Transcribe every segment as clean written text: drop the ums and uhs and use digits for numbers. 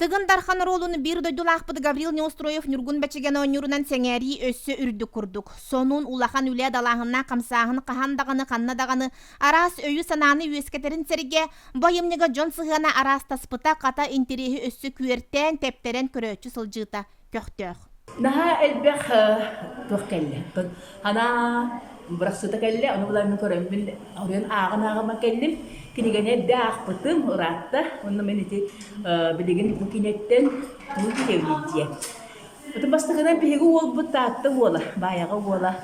Тыгын Дархан оруолун биир дойдулаахпыт Гаврил Неустроев Ньургун Бэчигэн оонньуурунан сэҥээрии өссө үрдүк курдук. Сонун, улахан үлэ, далааһыннаах хамсааһын хаһан даҕаны, ханна даҕаны араас өйү-санааны үөскэтэрин сэргэ, бу айымньыга дьон сыһыана араастаспыта, хата интэриэһи өссө күөртээн, тэптэрэн көрөөччү сылдьыыта көхтөөх. Наһаа элбэх туох кэллэ. Анаа бырахсыта кэллэ, ону булан мин көрөммүн оруйан ааҕан-ааҕыма кэллим. Кинигэни эрдэ аахпытым, ыраатта. Онно мин ити билигин бу кинигэттэн тугу китэбиний диэн. Ити бастакынан биһиги уолбут Таатта уола, Баайаҕа уола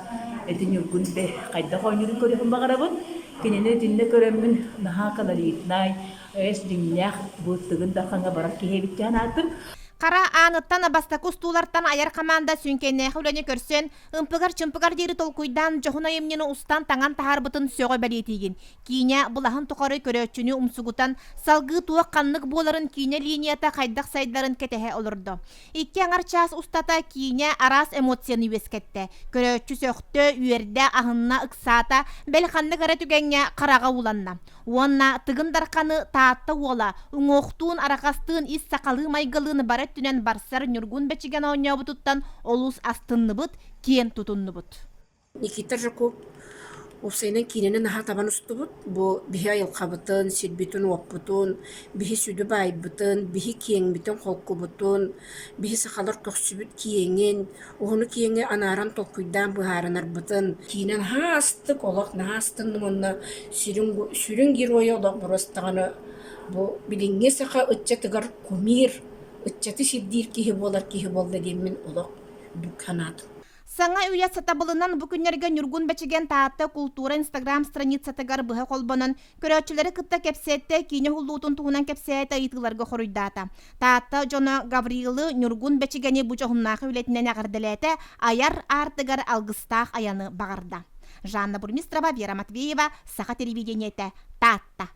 ити Ньургун хайдах оонньуурун көрүөхпүн баҕарабын. Кинини итиннэ көрөммүн наһаа колоритнай, эс дьиҥнээх бу Тыгын Дархаҥҥа барар киһи эбит диэн аатым. Хара ааныттан бастакы устуулартан айар хамаанда сүҥкэннээх үлэни көрсөн, ымпыгар-чымпыгар диэри толкуйдаан дьоһун айымньыны устан таҥан таһаарбытын сөҕө бэлиэтиигин. Киинэ былаһын тухары көрөөччүнү умсугутан, салгыы туох ханнык буоларын киинэ линията хайдах сайдарын кэтэһэ олордо. Икки аҥар чаас устата киинэ араас эмоцияны үөскэттэ. Көрөөччү сөхтө, үөрдэ, аһынна, ыксаата, бэл ханнык эрэ түгэҥҥэ хараҕа ууланна. Уонна Тыгын Дарханы Таатта уола, уҥуохтуун, арҕастыын, ис сахалыы майгылыын бары өттүнэн барсар Ньургун Бэчигэн оонньообутуттан олус астынныбыт, киэн тутуннубут. Никита Жирков уопсайынан киинэни наһаа табан устубут. Бу биһи айылҕабытын, сирбитин-уоппутун, биһи сүдү баайбытын, биһи киэҥмитин-холкубутун, биһи сахалар көхсүбүт киэҥин, Уһуну-киэҥи анааран толкуйдаан быһаарынарбытын киинэ наһаа астык, олох наһаа астынным уонна сүрүн сүрүн геройа олох боруостаҕына бу билиҥҥи саха ыччатыгар кумир, ыччаты сирдиир киһи буолар киһи буолла диэммин олох бүк санаатым. Саҥа үйэ сатабылынан бу күннэргэ Ньургун Бэчигэн Таатта култуура инстаграм страницатыгар быһа холбонон Көрөөччүлэри кытта кэпсэттэ, киинэ уһуллуутун туһунан кэпсээтэ, ыйытыыларга хоруйдаата. Таатта дьоно Гаврилы, Ньургун Бэчигэни бу дьоһуннаах үлэтинэн эҕэрдэлээтэ, айар аартыгар алгыстаах айаны баҕарда. Жанна Бурмистрова, Вера Матвеева, Саха телевидениетэ, Таатта.